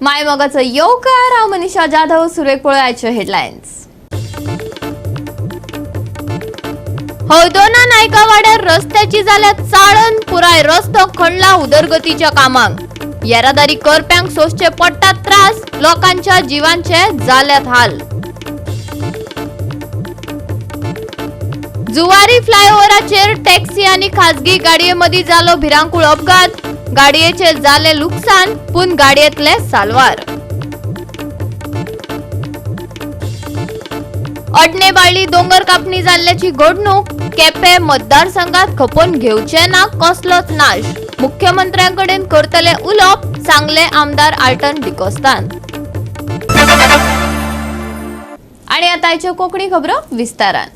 मायमोगाचो येवकार. हांव मनीषा जाधव. सुरवेक पळोवयाच्यो हेडलायन्स. हळदोना नायकावाड्यार रस्त्याची जाल्या चाळण. पुराय रस्तो खणला उदरगतीच्या कामांक. येरादारी करप्यांक सोंसचे पडटात त्रास. लोकांच्या जिवांचे जाल्यात हाल. जुवारी फ्लायओव्हराचेर टॅक्सी आणि खाजगी गाडये मदीं जालो भिरांकूळ अपघात. गाडयेचे जाले लुकसाण, पूण गाडयेंतले साल्वार. अडणे बाळ्ळी दोंगर कापणी जाल्ल्याची घडणूक. केपे मतदारसंघात खपोवन घेवचे ना कसलोच नाश. मुख्यमंत्र्यांकडेन करतले उलोवप, सांगले आमदार आल्टन डिकोस्तान. आणि आता आयच्यो कोंकणी खबरो विस्तारान.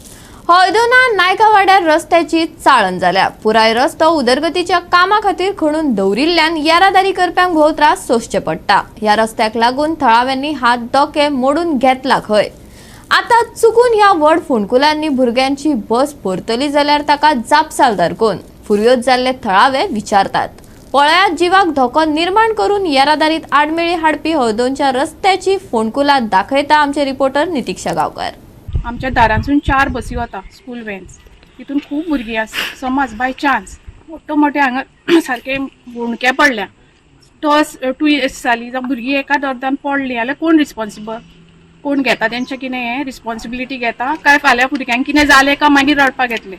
हळदोना नायकावाड्यार रस्त्याची चाळण जाल्या. पुराय रस्तो उदरगतीच्या कामा खातीर खणून दवरिल्ल्यान येरादारी करप्यांक भोव त्रास सोंसचे पडटा. ह्या रस्त्याक लागून थळाव्यांनी हात दोके मोडून घेतला खंय. आता चुकून ह्या व्हड फोंडकुलांनी भुरग्यांची बस भरतली जाल्यार ताका जापसालदार कोण, फुर्योज जाल्ले थळावे विचारतात. पळयात, जिवाक धोको निर्माण करून येरादारीत आडमेळी हाडपी हळदोणच्या रस्त्याची फोंडकुलां दाखयता आमचे रिपोर्टर नितिक्षा गांवकर. आमच्या दारांसून चार बसी वता, स्कूल व्हॅन्स. तितून खूब भुरगीं आसा. समज बाय चान्स मोठे मोठे हांगा सारके हुंडके पडल्या, टस टू जाली जावं भुरगीं एका अर्दान पडलीं जाल्यार कोण रिस्पॉन्सिबल? कोण घेता तेंचें कितें हें रिस्पॉन्सिबिलिटी घेता काय फाल्यां भुरग्यांक कितें जालें काय मागीर रडपाक येतलें?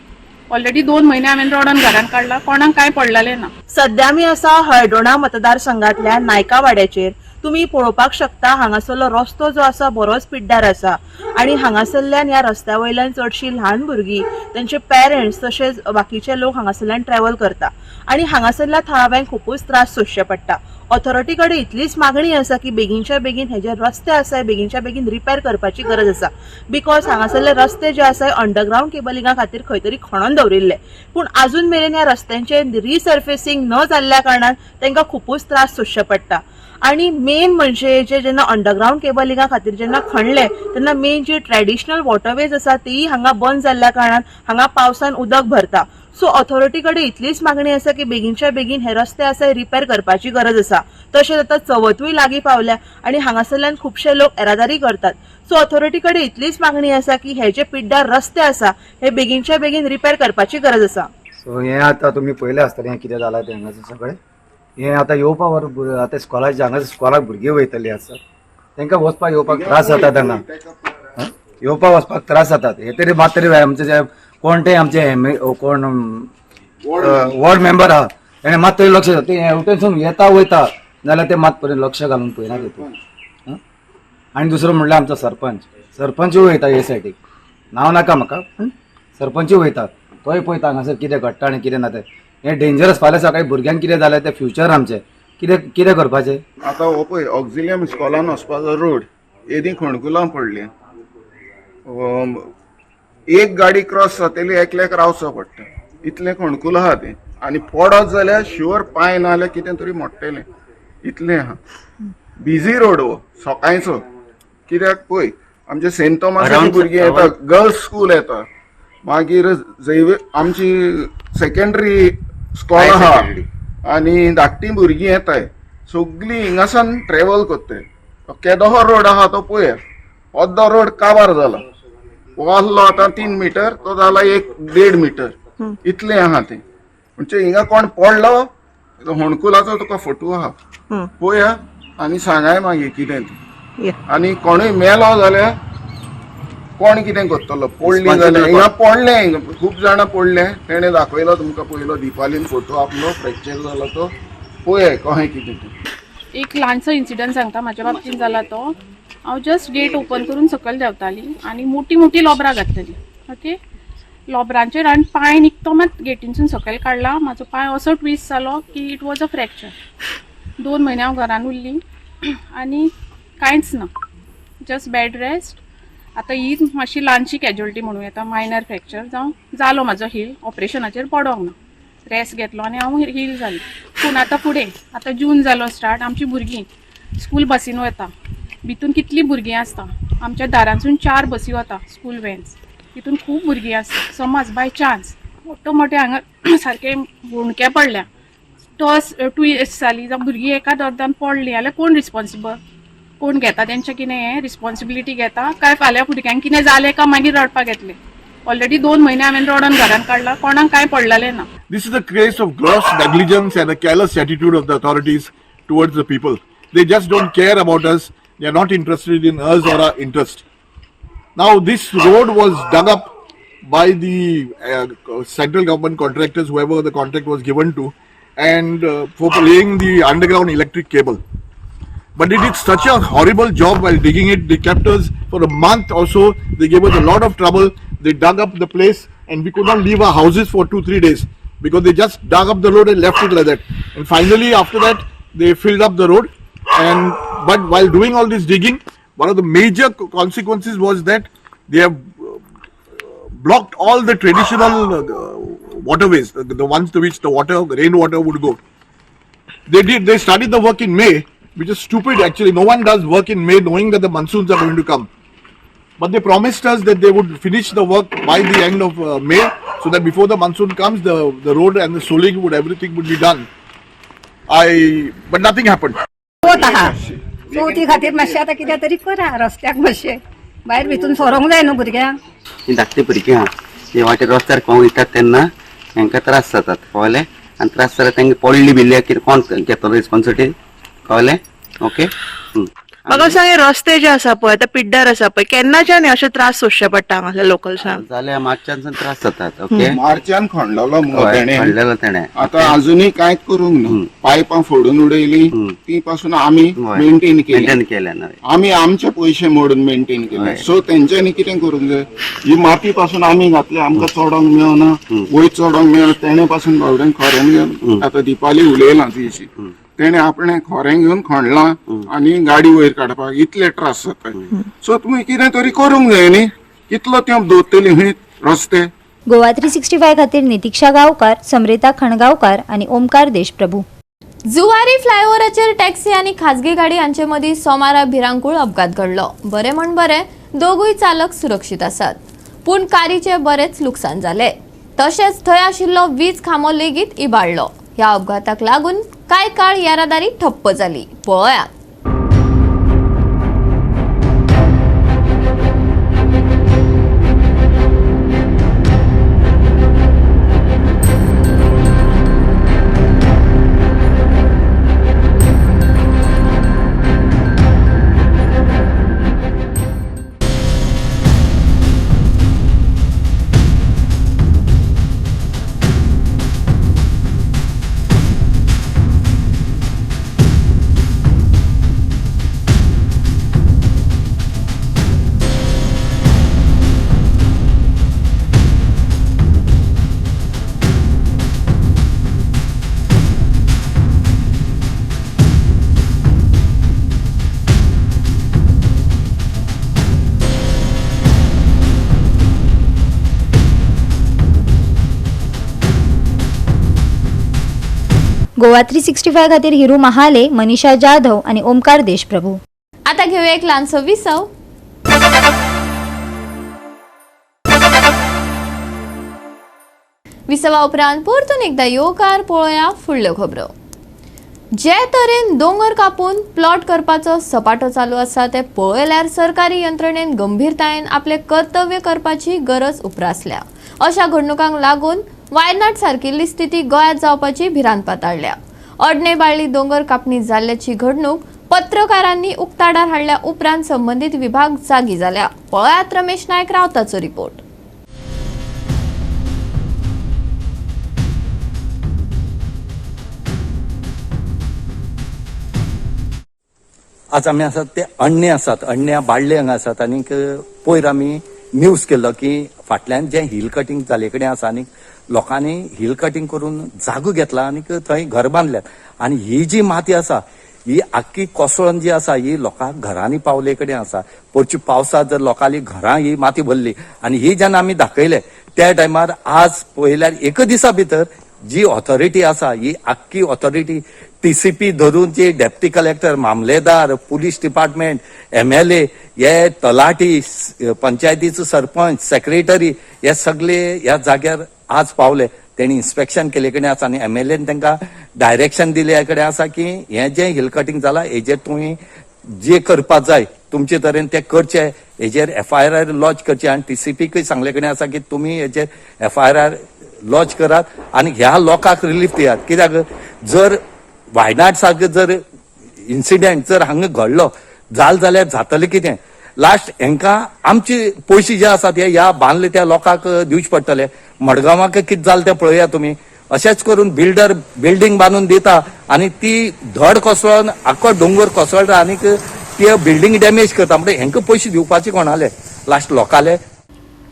ऑलरेडी 2 म्हयने हांवें रडोन घरान काडला. कोणाक कांय पडलेलें ना. सध्या आमी आसा हळदोणा मतदारसंघातल्या नायकावाड्याचेर. तुमी पळोवपाक शकता, हांगासरलो रस्तो जो आसा बरोच पिड्ड्यार आसा आणि हांगासरल्यान ह्या रस्त्या वयल्यान चडशी ल्हान भुरगीं, तेंचे पेरंट्स तशेंच बाकीचे लोक हांगासरल्यान ट्रॅव्हल करता आणि हांगासरल्या थळाव्यांक खुपूच त्रास सोंसचे पडटा. ऑथॉरिटी कडेन इतलीच मागणी आसा की बेगीनच्या बेगीन हे जे रस्ते आसा हे बेगीनच्या बेगीन रिपेर करपाची गरज आसा, because हांगासरले रस्ते जे आसा अंडरग्रावंड केबलिंगा खातीर खंय तरी खणोन दवरिल्ले, पूण अजून मेरेन ह्या रस्त्यांचे रिसर्फेसिंग न जाल्ल्या कारणान तांकां खुपूच त्रास सोंसचे पडटा. आणि मेन म्हणजे जे जेन्ना अंडरग्रावंड केबलिंगा खातीर जेन्ना खणले तेन्ना मेन जी ट्रेडिशनल वॉटरवेज आसा तीय हांगा बंद जाल्ल्या कारणान हांगा पावसान उदक भरता. सो ऑथॉरिटी कडेन इतलीच मागणी आसा की बेगीनच्या बेगीन हे रस्ते आसा हे रिपेर करपाची गरज आसा. तशेंच आतां चवथूय लागीं पावल्या आणि हांगासरल्यान खुबशे लोक येरादारी करतात. सो ऑथॉरिटी कडेन इतलीच मागणी आसा की हे जे पिड्ड्यार रस्ते आसा हे बेगीनच्या बेगीन रिपेर करपाची गरज आसा. सो हें आतां तुमी पळयलें आसतलें, हें कितें जालां तें हांगासर सगळें. हें आतां येवपा आतां स्कॉलाक, हांगासर स्कॉलाक भुरगीं वयतलीं आसा, तांकां वचपाक येवपाक त्रास जाता तांकां. हं? येवपाक वचपाक त्रास जातात. हे तरी मात तरी आमचे जे कोण ते आमचे एम कोण वॉर्ड मेंबर आहा, तेणें मात तरी लक्ष, ते हेवटेनसून येता वयता जाल्यार ते मात पर्यंत लक्ष घालून पळयना तितून. हं? आनी दुसरो म्हणल्यार आमचो सरपंच. सरपंचूय वयता हे सायडीक, नांव नाका म्हाका, पूण सरपंचूय वयता, तोय पळयता हांगासर कितें घडटा आनी कितें ना तें. हें डेंजरस. फाल्यां सकाळी भुरग्यांक कितें जालें तें फ्युचर आमचें कितें कितें करपाचें? आतां हो पळय, ऑक्झिलियम इस्कॉलान वचपाचो रोड, येदी खणकुलां पडली. एक गाडी क्रॉस जातली एकल्याक रावचो पडटा, इतलें खणकुल आहा तें. आनी पडत जाल्यार शुअर पांय ना जाल्यार कितें तरी मोडटलें, इतलें आहा. बिजी रोड हो सकाळचो, कित्याक पळय, आमचे सेंट थॉमसाची भुरगीं येता, गर्ल्स स्कूल येता, मागीर झेवियर आमची सेकंडरी स्कॉल आहा आनी धाकटीं भुरगीं येताय, सगळीं हिंगासान ट्रेवल करताय. केदोहो रोड आहा तो पळय, अर्दो रोड काबार जाला. हो आसलो आतां 3 मिटर, तो जाला एक देड मिटर, इतलें आहा तें. म्हणजे हिंगा कोण पडलो, होणकुलाचो तुका फोटो आहा, पळया आनी सांगाय मागीर कितें तें. आनी कोणूय मेलो जाल्यार कोण कितें करतलो? पडली जाल्यार, हिंगा पडले, हिंगा खूब जाणां पडले. तेणें दाखयलो तुमकां पयलो दिपालीन फोटो आपलो, फ्रॅक्चर जालो तो पळय कशें कितें तें. एक ल्हानसो इन्सिडंट सांगता, म्हाज्या बाबतीन जाला तो. हांव जस्ट गेट ओपन करून सकयल देंवताली आनी मोठी मोठी लोबरां घातलेली, ओके. लोबरांचेर हांवें पांय निकतो मात गेटीनसून सकयल काडला, म्हाजो पांय असो ट्विस्ट जालो की it was a fracture. 2 म्हयने हांव घरान उरली आनी कांयच ना, जस्ट बेड रेस्ट. आतां ही मातशी ल्हानशी कॅज्युअलिटी म्हणूं येता, मायनर फ्रॅक्चर जावं जालो म्हाजो हील, ऑपरेशनाचेर पडोंक ना, रेस्ट घेतलो आनी हांव हील जालें. पूण आतां फुडें आतां जून जालो स्टार्ट, आमची भुरगीं स्कूल बसीन वता, भितून कितलीं भुरगीं आसता. आमच्या दारांसून चार बसी वता, स्कूल व्हॅन्स, तितून खूब भुरगीं आसता. समज बाय चान्स मोठे मोठे हांगा सारके हुंडके पडल्या. टस ट्विस्ट जाली जावं भुरगीं एकाच अर्दान पडलीं जाल्यार कोण रिस्पॉन्सिबल? कोण घेता तेंचें कितें हें रिस्पॉन्सिबिलिटी घेता काय फाल्यां भुरग्यांक कितें जालें काय मागीर रडपाक येतलें? ऑलरेडी 2 म्हयने हांवें रडोन घरान काडला, कोणाक कांय पडलेलें ना. This is a case of gross negligence and a callous attitude of the authorities towards the people. They just don't care about us. They are not interested in us or our interest. Now, this road was dug up by the central government contractors, whoever the contract was given to, and for laying the underground electric cable. But they did such a horrible job while digging it. They kept us for a month or so. They gave us a lot of trouble. They dug up the place and we could not leave our houses for 2-3 days because they just dug up the road and left it like that. And finally, after that, they filled up the road. But while doing all this digging, one of the major consequences was that they have blocked all the traditional waterways, the ones to which the water, rainwater would go. They started the work in May, which is stupid actually. No one does work in May knowing that the monsoons are going to come. But they promised us that they would finish the work by the end of May, so that before the monsoon comes, the road and the soling would, everything would be done. But nothing happened. चवथ आहा, चवथी खातीर मातशें आतां कितें तरी करा रस्त्याक, मातशें भायर भितून सरोंक जाय न्हू भुरग्यांक. ही धाकटी भुरगीं आहा, ती वाटेर रस्त्यार कोण वयतात तेन्ना हेंकां त्रास जातात, कळ्ळें? आनी त्रास जाल्यार तांकां पडली बिल्ली कितें कोण घेतलो रिस्पॉन्सिबिलिटी, कळ्ळें? ओके. म्हाका सांग, हे रस्ते जे आसा पळय आतां पिड्ड्यार आसा पळय, केन्नाच्यान हे अशे त्रास सोंसचे पडटा हांगासल्या लोकल्सांक? जाल्यार मार्चानसून त्रास जातात. ओके, मार्चान खणलेलो मुगो हय, तेणें. खणलेलो तेणें. आतां अजुनूय कांयच करूंक ना. पायपां फोडून उडयली ती पासून आमी मेंटेन केली, मेंटेन केलें ना. आमी आमचे पयशे मोडून मेंटेन केले. सो तेंच्यांनी कितें करूंक जाय, ही माती पासून आमी घातली, आमकां चडोंक मेळना, वयर चडोंक मेळना. तेणें पासून बावड्यान खोरें घेवन, आतां दिपाली उलयलां तुजी, तेणें आपणें खोरें घेवन खणलां आनी गाडी वयर काडपाक इतले त्रास जाता. सो तुमी कितें तरी करूंक जाय न्ही, कितलो तेंप दवरतली हूंय रस्ते. गोवा 365 खातीर नितिक्षा गांवकार, समृता खणगांवकार आणि ओमकार देशप्रभू. जुवारी फ्लायओव्हराचेर टॅक्सी आनी खाजगी गाडी हांचे मदीं सोमारा भिरांकूळ अपघात घडलो. बरें म्हण बरें दोगूय चालक सुरक्षीत आसात, पूण कारीचें बरेंच लुकसाण जालें. तशेंच थंय आशिल्लो वीज खांबो लेगीत इबाडलो. ह्या अपघाताक लागून कांय काळ येरादारी ठप्प जाली. पळयात. गोवा 365 खातीर हिरू महाले, मनीषा जाधव आणि ओमकार देशप्रभू. आता घेऊया एक ल्हानसो विसव. विसवा उपरांत परतून एकदा येवकार. पळोवया फुडल्यो खबरो. जे तरेन दोंगर कापून प्लॉट करपाचो सपाटो चालू आसा ते पळयल्यार सरकारी यंत्रणेन गंभीरतायेन आपले कर्तव्य करपाची गरज उप्रासल्या. अशा घडणुकांक लागून वायनाड सारकिल्ली स्थिती गोंयांत जावपाची भिरांत पाताळ्ळ्या. अडणे बाळ्ळी दोंगर कापणी जाल्ल्याची घडणूक पत्रकारांनी उक्ताडार हाडल्या उपरांत संबंदीत विभाग जागी जाल्या. पळयात रमेश नायक रावताचो रिपोर्ट. आज आमी आसात ते अण्णे आसात, अण्ण्या बाळ्ळे हांगा आसात. आनीक पयर आमी न्यूज केल्लो की फाटल्यान जें हिल कटिंग जाल्ले कडेन आसा आनी लोकांनी हिल कटिंग करून जागो घेतला आनीक थंय घर बांदल्यात. आनी ही जी माती आसा ही आख्खी कोसळून जी आसा ही लोकांक घरांनी पावले कडेन आसा. परची पावसांत जर लोकांली घरां ही माती भरली आनी ही जेन्ना आमी दाखयले त्या टायमार आज पळयल्यार एका दिसा भितर जी ऑथॉरिटी आसा ही आख्खी ऑथॉरिटी TCP धरून जे डेप्टी कलेक्टर, मामलेदार, पुलीस डिपार्टमेंट, MLA, हे तलाठी, पंचायतीचो सरपंच, सेक्रेटरी हे सगळे ह्या जाग्यार आज पावले. तेणी इन्स्पेक्शन केले कडेन आसा आनी एमएलएन तांकां डायरेक्शन दिले कडेन आसा की हें जें हिल कटिंग जालां हेजेर तुमी जे करपा जाय तुमचे तरेन ते करचे, हेजेर एफआयआर लॉज करचे आनी टीसीपीकय सांगले कडेन आसा की तुमी हेजेर एफआयआर लॉज करात आनी ह्या लोकांक रिलीफ दियात. कित्याक जर वायनाड सारको जर इन्सिडेंट जर हांगा घडलो जाल जाल्यार जातलें कितें? लास्ट हेंकां आमचे पयशे जे आसात हे ह्या बांदले त्या लोकांक दिवचे पडटले. मडगांवाक कितें जालें तें पळया तुमी. अशेंच करून बिल्डर बिल्डींग बांदून दिता आनी ती धड कोसळून आख्खो दोंगर कोसळटा आनीक ते बिल्डींग डॅमेज करता. म्हणजे हेंकां पयशे दिवपाचे कोणाले? लास्ट लोकांले.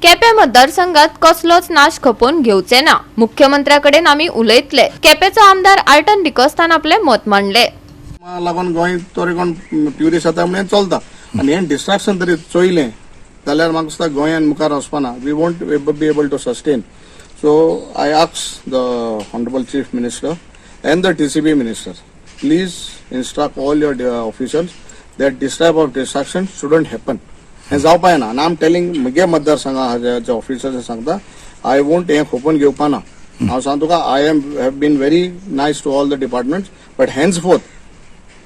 केपें मतदारसंघात कसलोच नाश खपोवन घेवचे ना, मुख्यमंत्र्या कडेन आमी उलयतले. केपेंचो आमदार आल्टन डिकोस्तान आपले मत मांडले. लागून गोंय तरी कोण ट्युरिस्ट येता म्हणून चलता आनी हें डिस्ट्रक्शन तरी चोयलें जाल्यार म्हाका दिसता गोंयान मुखार वचपाना, we won't be able to sustain. So I ask the honourable Chief Minister and the TCP Minister, please instruct all your officials that this type of destruction shouldn't happen. हें जावपा जायना. आनी आम टेलिंग म्हगे मतदारसंघा जे ऑफिसर्स सांगता, I won't हें खोपून घेवपा ना. हांव सांगता तुका, I am have been very nice to all the departments, but henceforth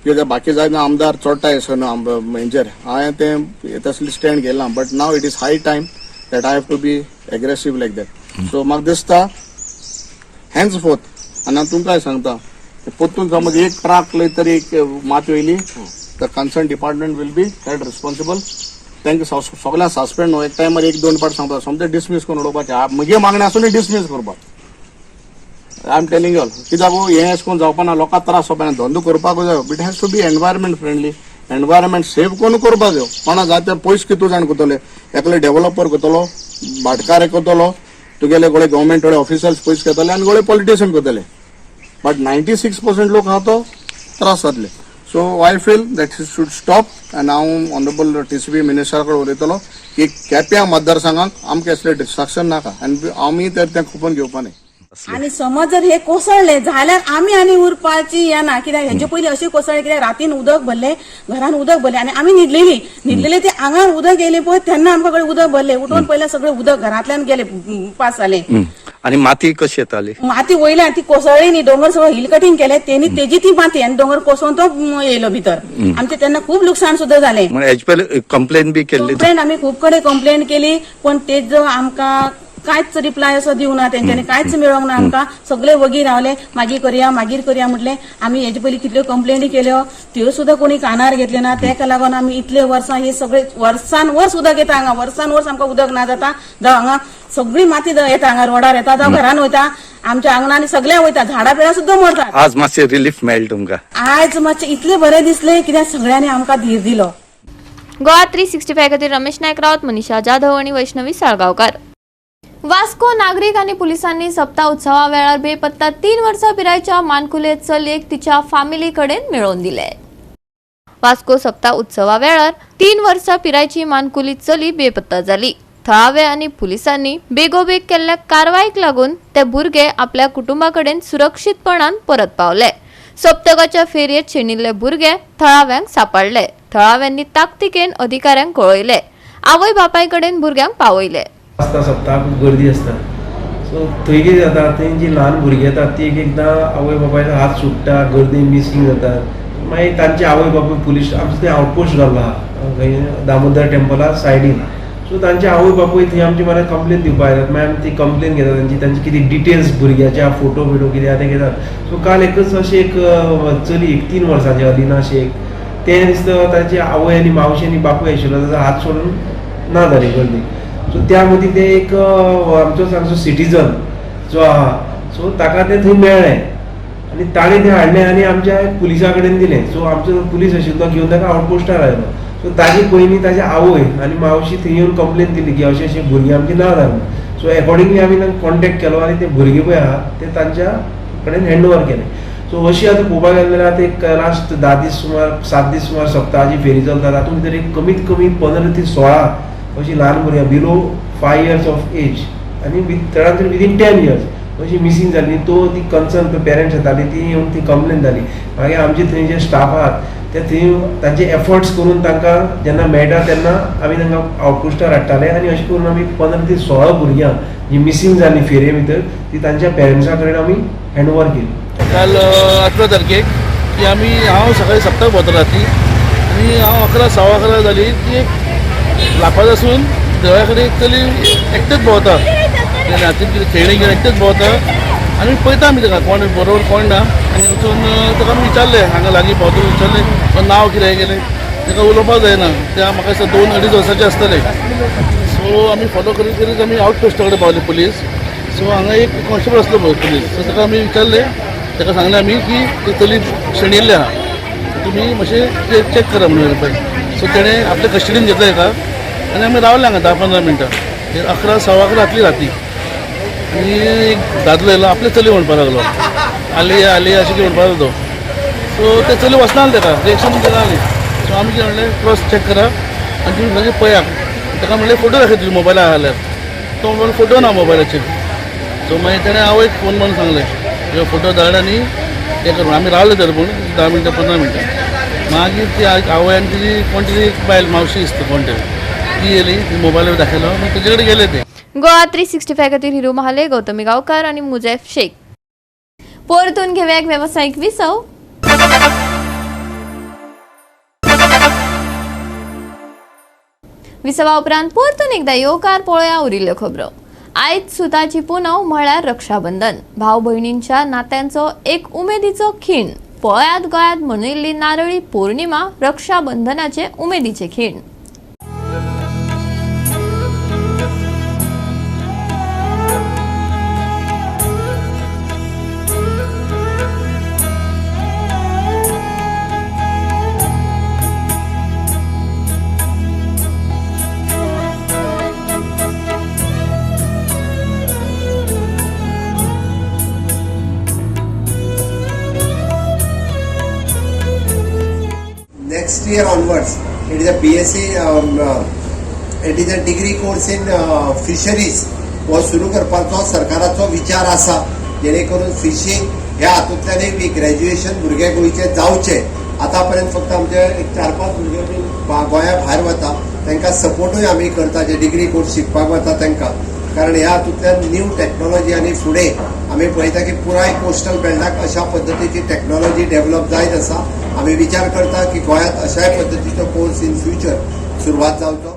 कित्याक बाकी जाय ना आमदार चोडटा न्हू हेंचेर हांवें तें तसलें stand घेयलां, but now it is high time that I have to be aggressive like that. So म्हाका दिसता हेन्स फोर्थ, आनी हांव तुमकांय सांगता, परतून समज एक ट्रक लय तरी एक माती वयली, the concern department will be held responsible. तांकां सगळ्यांक सस्पेंड न्हू, एक टायमार एक दोन पाट सांगता, सोमतें डिसमीस करून उडोवपाचें. म्हगे मागणें आसून डिसमीस करपाक. I am telling you, कित्याक हें अशें करून जावपा ना, लोकांक त्रास जावपा ना. धंदो करपाक जायो, it has to be environment friendly, environment save करून करपाक जायो. कोणा जाय ते पयशे कितू जाण करतले? एकले डेव्हलपर करतलो, भाटकार करतलो, तुगेले गोळे गव्हर्मेंट थोडे ऑफिसर्स पयशे घेतले आनी गोळे पॉलिटिशियन करतले, बट 96% लोक आहा तो त्रास जातले. So I feel that should stop आनी हांव ऑनरेबल टीसीपी मिनिस्टरा कडेन उलयतलो की केप्यां मतदारसंघाक आमकां असले डिस्ट्रक्शन नाका आनी आमी तर तें खुपून घेवपा न्ही. आनी समज जर हे कोसळ्ळे जाल्यार आमी आनी उरपाची येना, कित्याक हेजे पयलीं अशें कोसळ्ळे, कित्याक रातीन उदक भरलें, घरान उदक भरलें आनी आमी न्हिदलेली न्हिदलेली, ते आंगार उदक येयलें पळय, तेन्ना आमकां कडेन उदक भरलें. उठोवन पयलें सगळें उदक घरांतल्यान गेलें, पास जालें. आनी माती कशी येताली? माती वयल्यान ती कोसळ्ळी न्ही, दोंगर सगळो हिल कटिंग केलें तेणी, तेजी ती माती आनी दोंगर कोसळून तो येयलो भितर. आमचें तेन्ना खूब लुकसाण सुद्दां जालें. म्हणजे हेजे पयलीं कंप्लेन बी केल्ली? कंप्लेन आमी खूब कडेन कंप्लेन केली, पण तेजो आमकां कांयच रिप्लाय असो दिवना तेंच्यांनी, कांयच मेळोंक ना आमकां. सगळे वगी रावले, मागीर करया, मागीर करया म्हटलें. आमी हेजे पयलीं कितल्यो कंप्लेनी केल्यो, त्यो सुद्दां कोणी कानार घेतल्यो ना. तेका लागून आमी इतले वर्सां हे सगळे वर्सान वर्स उदक येता हांगा, वर्सान वर्स आमकां उदक ना जाता. जावं हांगा सगळी माती येता, हांगा रोडार येता, जावं घरान वयता, आमच्या आंगणांनी सगळ्या वयता, झाडां पेडां सुद्दां मरतात. आज मातशें रिलीफ मेळ्ळें तुमकां? आयज मातशें इतलें बरें दिसलें, कित्याक सगळ्यांनी आमकां धीर दिलो. गोवा 365 खातीर रमेश नायक रावत, मनीषा जाधव आणि वैष्णवी साळगांवकार. वास्को नागरीक आनी पुलिसांनी सप्ता उत्सवा वेळार बेपत्ता 3 वर्सां पिरायेच्या मानकुले चलयेक तिच्या फामिली कडेन मेळोवन दिले. वास्को सप्ता उत्सवा वेळार 3 वर्सां पिरायेची मानकुली चली बेपत्ता जाली. थळावे आनी पुलिसांनी बेगोबेग केल्ल्या कारवायेक लागून ते भुरगे आपल्या कुटुंबा कडेन सुरक्षीतपणान परत पावले. सप्तकाच्या फेरयेत शेणिल्ले भुरगे थळाव्यांक सापडले. थळाव्यांनी ताकतिकेन अधिकाऱ्यांक कळयले. आवय बापाय कडेन भुरग्यांक पावयले. आसता, सप्ताक खूब गर्दी आसता. सो थंय कितें जाता, थंय जी ल्हान भुरगीं येतात ती एक एकदां आवय बापायचो हात सुट्टा, गर्दी मिसींग जातात. मागीर तांचे आवय बापूय पुलीस, आमचो थंय आउटपोस्ट जाल्लो आहा खंय दामोदर टेम्पला सायडीन. सो तांचे आवय बापूय थंय आमची म्हाका कंप्लेन दिवपाक येतात. मागीर आमी ती कंप्लेन घेतात तांची, तांची कितें डिटेल्स भुरग्याच्या फोटो बिटो कितें आहा ते घेतात. सो काल एकच अशी एक चली, एक 3 वर्सांची अलिना शेख, तें दिसता ताची आवय आनी मावशी आनी बापूय आशिल्लो, ताचो हात सोडून ना जाली गर्दी. सो त्या मदीं ते एक आमचो आमचो सिटीजन जो आहा, सो ताका तें थंय मेळ्ळें आनी ताणें तें हाडलें आनी आमच्या पुलिसा कडेन दिलें. सो आमचो पुलीस आशिल्लो तो घेवन ताका आउटपोस्टार आयलो. सो ताजी पयलीं ताजी आवय आनी मावशी थंय येवन कंप्लेन दिली की अशें अशें भुरगीं आमची ना जाली. सो एकॉर्डिंगली आमी तांकां कॉन्टेक्ट केलो आनी ते भुरगे पळय आहा ते तांच्या कडेन हँड ओवर केले. सो अशी आतां पळोवपाक गेलें जाल्यार आतां एक लास्ट 10 दीस सुमार, 7 दीस सुमार सप्तकाची फेरी चलता. तातूंत भितर एक कमीत कमी 15 ते 16 अशी ल्हान भुरग्यां below 5 years of age आनी चडांत चड विदीन 10 इयर्स. अशी मिसींग जाली. तो ती कन्सर्न पेरंट्स येताली ती येवन ती कंप्लेन जाली. मागीर आमचे थंय जे स्टाफ आहात ते थंय तांचे एफर्ट्स करून तांकां जेन्ना मेळटा तेन्ना आमी तांकां आउटपोस्टार हाडटाले आनी अशें करून आमी 15 ते 16 भुरग्यांक जी मिसींग जाली फेरये भितर ती तांच्या पेरंट्सां कडेन आमी हँड ओवर केली. काल 18 तारखेक की आमी हांव सकाळी सप्तक भोंवता राती आनी हांव 11 सव्वा 11 जाली ती एक लापाद आसून देवळा कडेन एक चली एकटेच भोंवता, हातीन कितें खेळणी घेवन एकटेच भोंवता आनी पळयता आमी ताका कोण बरोबर कोण ना आनी वचून ताका आमी विचारलें हांगा लागीं भोंवता विचारलें नांव कितें गेलें ताका उलोवपाक जायना त्या म्हाका दिसता 2-2.5 वर्साचें आसतलें. सो आमी फॉलो करीत करीत आमी आउट पोस्टा कडेन पावले पुलीस. सो हांगा एक कॉन्स्टेबल आसलो पळय पुलीस, सो ताका आमी विचारलें, ताका सांगलें आमी की ती चली शेणिल्ली आहा तुमी मातशें चॅक करा म्हणून पळय. सो तेणें आपल्या कस्टडीन घेतलें हेका आनी आमी रावले हांगा 10-15 मिनटां. 11 सव्वा 11 जातली राती आनी एक दादलो येयलो आपले चली म्हणपाक लागलो आली आली अशें कितें म्हणपाक लागलो. सो ते चली वचना ताका रिएक्शन दिना. सो आमी कितें म्हणलें क्रॉस चॅक करा आनी तुमी मागीर पळया. ताका म्हणलें फोटो दाखय तुज्या मोबायला आहा जाल्यार, तो म्हणलो फोटो ना मोबायलाचेर. सो मागीर तेणें आवयक फोन मारून सांगलें ह्यो फोटो धाड आनी हें कर. आमी रावले तर पूण 10 मिनटां 15 मिनटां. मागीर ती आवय आनी तिजी कोण तरी एक बायल मावशी दिसता कोण तरी ती येयली, ती मोबायलार दाखयलो मागीर तेजे कडेन गेले ते. गोवा 365 खातीर हिरू महाले, गौतमी गांवकार आनी मुजैफ शेख. परतून घेवया एक वेवसायीक विसव. विसवा उपरांत परतून एकदा येवकार पळोवया उरिल्ल्यो खबरो. आयज सुताची पुनव म्हळ्यार रक्षाबंधन. भाव भयणींच्या नात्यांचो एक उमेदीचो खीण. पळयात गोंयांत मनयल्ली नारळी पौर्णिमा रक्षाबंधनाचे उमेदीचे खीण. Next year onwards, it is a BSc, it is a degree course in fisheries हो सुरू करपाचो सरकाराचो विचार आसा, जेणे करून फिशींग ह्या हातूंतल्यानूय बी ग्रॅज्युएशन भुरगे गोंयचे जावचे. आतां पर्यंत फक्त आमचे एक 4-5 भुरगे बी गोंया भायर वता, तांकां सपोर्टूय आमी करता जे डिग्री कोर्स शिकपाक वता तांकां, कारण ह्या हातूंतल्यान न्यू टॅक्नॉलॉजी आनी फुडें आमी पळयता की पुराय कोस्टल बेल्टाक अशा पद्दतीची टॅक्नॉलॉजी डेव्हलप जायत आसा. आमी विचार करता की गोंयांत अशाय पद्दतीचो कोर्स इन फ्युचर सुरवात जावचो.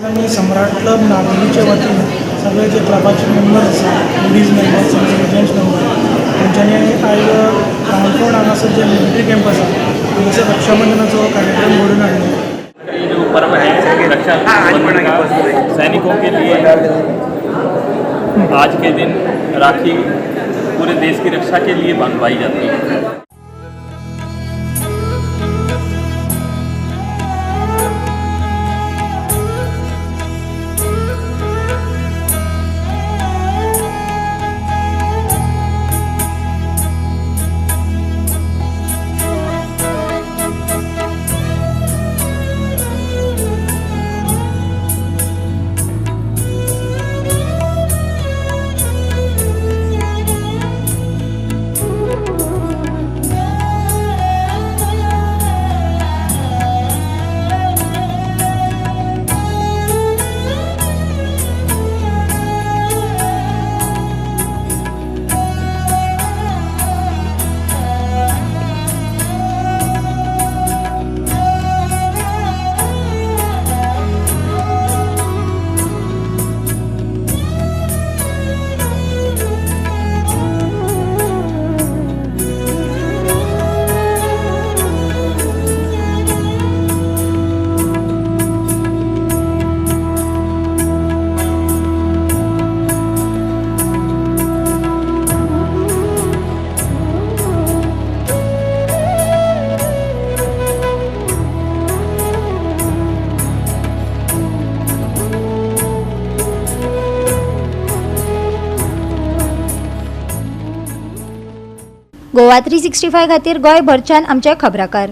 आमी सम्राट क्लब नावेलीचे वतीन सगळे जे क्लबाचे मेंबर्स आसा, लेडीज मेंबर्स आनी जेंट्स मेंबर्स, तांच्यांनी आयज काणकोण हांगासर जे मिलिटरी कॅम्प आसा हांगासर रक्षाबंधनाचो कार्यक्रम घडोवन हाडलो. ये जो पर्व है रक्षाबंधन का, सैनिकों के लिए आज के दिन राखी पूरे देश की रक्षा के लिए बंधवाई जाती है. गोवा 365 खातीर गोंयभरच्यान आमचे खबराकार.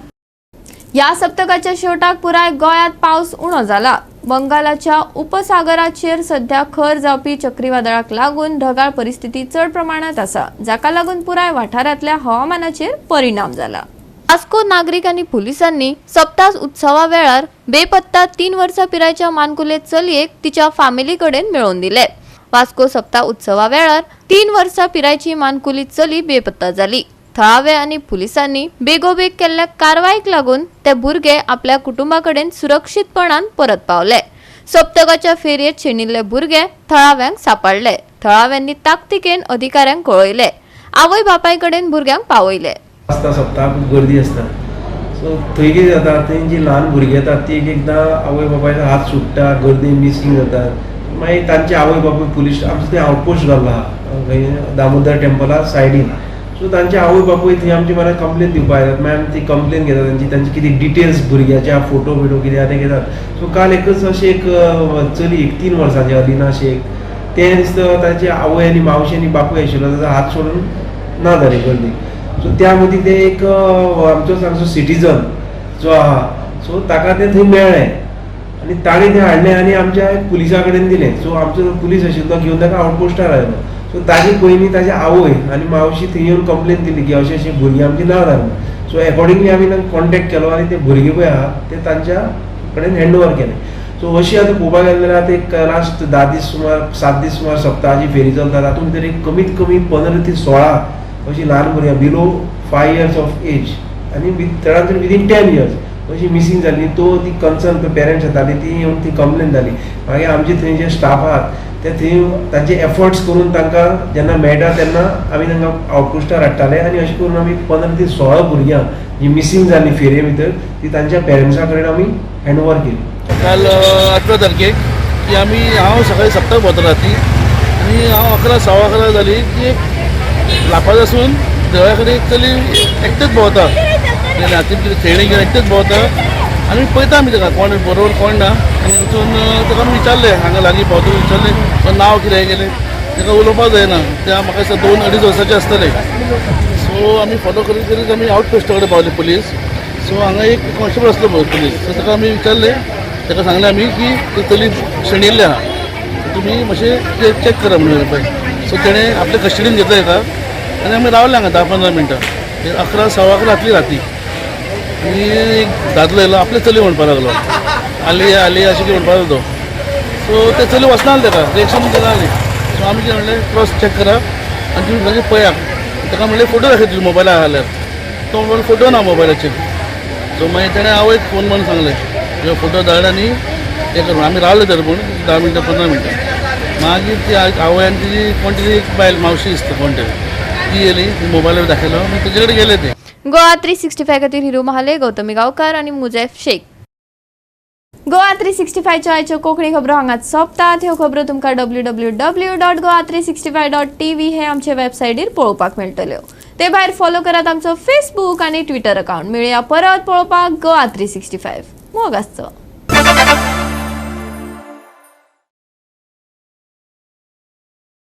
ह्या सप्तकाच्या शेवटाक पुराय गोंयांत पावस उणो जाला. बंगालाच्या उपसागराचेर सध्या खर जावपी चक्रीवादळाक लागून ढगाळ परिस्थिती चड प्रमाणात आसा, जाका लागून पुराय वाठारांतल्या हवामानाचेर परिणाम जाला. वास्को नागरीक आनी पुलिसांनी सप्ताह उत्सवा वेळार बेपत्ता 3 वर्सां पिरायेच्या मानकुले चलयेक तिच्या फामिली कडेन मेळोवन दिले. वास्को सप्ताह उत्सवा वेळार 3 वर्सां पिरायेची मानकुली चली बेपत्ता जाली. थळावे आनी पुलिसांनी बेगोबेग केल्ल्या कारवायेक लागून ते भुरगे आपल्या कुटुंबा कडेन सुरक्षीतपणान परत पावले. सप्तकाच्या फेरयेत शेणिल्ले भुरगे थळाव्यांक सापडले. थळाव्यांनी ताकतिकेन अधिकाऱ्यांक कळयले. आवय बापाय कडेन भुरग्यांक पावयले. आसता सप्ताक खूब गर्दी आसता, सो थंय कितें जाता, थंय जी ल्हान भुरगीं येतात ती एक एकदां आवय बापायचो हात सुट्टा, गर्दी मिसींग जातात. मागीर तांचे आवय बापूय पुलीस, आमचो थंय आवटपोस्ट घाल्लो आहा खंय दामोदर टेम्पला सायडीन. सो तांचे आवय बापूय थंय आमची म्हाका कंप्लेन दिवपाक येतात. मागीर आमी ती कंप्लेन घेतात तांची, तांची कितें डिटेल्स भुरग्याच्या फोटो बिटो कितें आहा ते घेतात. सो काल एकच अशें एक चली, एक 3 वर्सांची अलिना शेख, तें दिसता ताची आवय आनी मावशी आनी बापूय आशिल्लो, ताचो हात सोडून ना जाली गर्दी. सो त्या मदीं ते एक आमचो सामको सिटीजन जो आहा, सो ताका तें थंय मेळ्ळें आनी ताणें तें हाडलें आनी आमच्या पुलिसा कडेन दिलें. सो आमचो पुलीस आशिल्लो तो घेवन ताका आवटपोस्टार आयलो. सो ताजी पयलीं ताजी आवय आनी मावशी थंय येवन कंप्लेन दिली की अशें अशें भुरगीं आमची ना जाली. सो एकॉर्डिंगली आमी तांकां कॉन्टेक्ट केलो आनी ते भुरगे पळय आहा ते तांच्या कडेन हँड ओवर केले. सो अशी आतां पळोवपाक गेलें जाल्यार आतां एक लास्ट 10 दीस सुमार, 7 दीस सुमार सप्तकाची फेरी चलता, तातूंत भितर एक कमीत कमी 15 ते 16 अशी ल्हान भुरग्यां बिलो 5 इयर्स ऑफ एज आनी चडांत चड विदीन 10 इयर्स अशी मिसींग जाली. तो ती कन्सर्न पेरंट्स येताली, ती येवन ती कंप्लेन जाली. मागीर आमचे थंय जे स्टाफ आहात ते थंय तांचे एफर्ट्स करून तांकां जेन्ना मेळटा तेन्ना आमी तांकां आवटपोस्टार हाडटाले आनी अशें करून आमी 15 ते 16 भुरग्यांक जी मिसींग जाली फेरये भितर ती तांच्या पेरंट्सां कडेन आमी हँड ओवर केली. काल 18 तारखेक की आमी, हांव सकाळी सप्तक भोंवता राती आनी हांव 11 सव्वा 11 जाली की एक लापाद आसून देवळा कडेन एक चली एकटेच भोंवता, हातीन कितें खेळणी घेवन एकटेच भोंवता आनी पळयता आमी ताका कोण बरोबर कोण ना. आनी वचून ताका आमी विचारलें, हांगा लागीं पावता विचारलें, तो नांव कितें गेलें, ताका उलोवपाक जायना, त्या म्हाका दिसता 2-2.5 वर्साचें आसतलें. सो आमी फॉलो करीत करीत आमी आवट पोस्टा कडेन पावले पुलीस. सो हांगा एक कॉन्स्टेबल आसलो पळय पुलीस, सो ताका आमी विचारलें, ताका सांगलें आमी की ती चली शेणिल्ली आहा, तुमी मातशें चॅक करा म्हणून पळय. सो तेणें आपल्या कस्टडीन घेतलें ताका आनी आमी रावले हांगा 10-15 मिनटां. 11 सव्वा 11 जातली राती आनी एक दादलो येयलो, आपले चली म्हणपाक लागलो, आली आली अशें कितें म्हणपाक लागलो. सो ते चली वचना जालें ताका, रिएक्शन दिना जाली. सो आमी कितें म्हणलें, क्रॉस चॅक करा आनी तुमी मागीर पळया. ताका म्हणलें फोटो दाखय तुज्या मोबायलार आहा जाल्यार, तो म्हणलो फोटो ना मोबायलाचेर. सो मागीर तेणें आवयक फोन मारून सांगलें, ह्यो फोटो धाड आनी हें कर. आमी रावले तर पूण 10 मिनटां 15 मिनटां. मागीर ती आवय आनी तिजी कोण तरी एक बायल मावशी दिसता कोण तरी, ती येयली, ती मोबायलार दाखयलो, मागीर तेजे कडेन गेले ते. गोवा 365 खातीर हिरू महाले, गौतमी गांवकार आनी मुजैफ शेख. गोवा 365च्या आयच्यो कोंकणी खबरो हांगाच सोंपतात. ह्यो खबरो तुमकां www.goa365.tv हे आमचे वेबसायटीर पळोवपाक मेळटल्यो. ते भायर फॉलो करात आमचो फेसबूक आनी ट्विटर अकाउंट. मेळया परत पळोवपाक गोवा 365. मोग आसचो.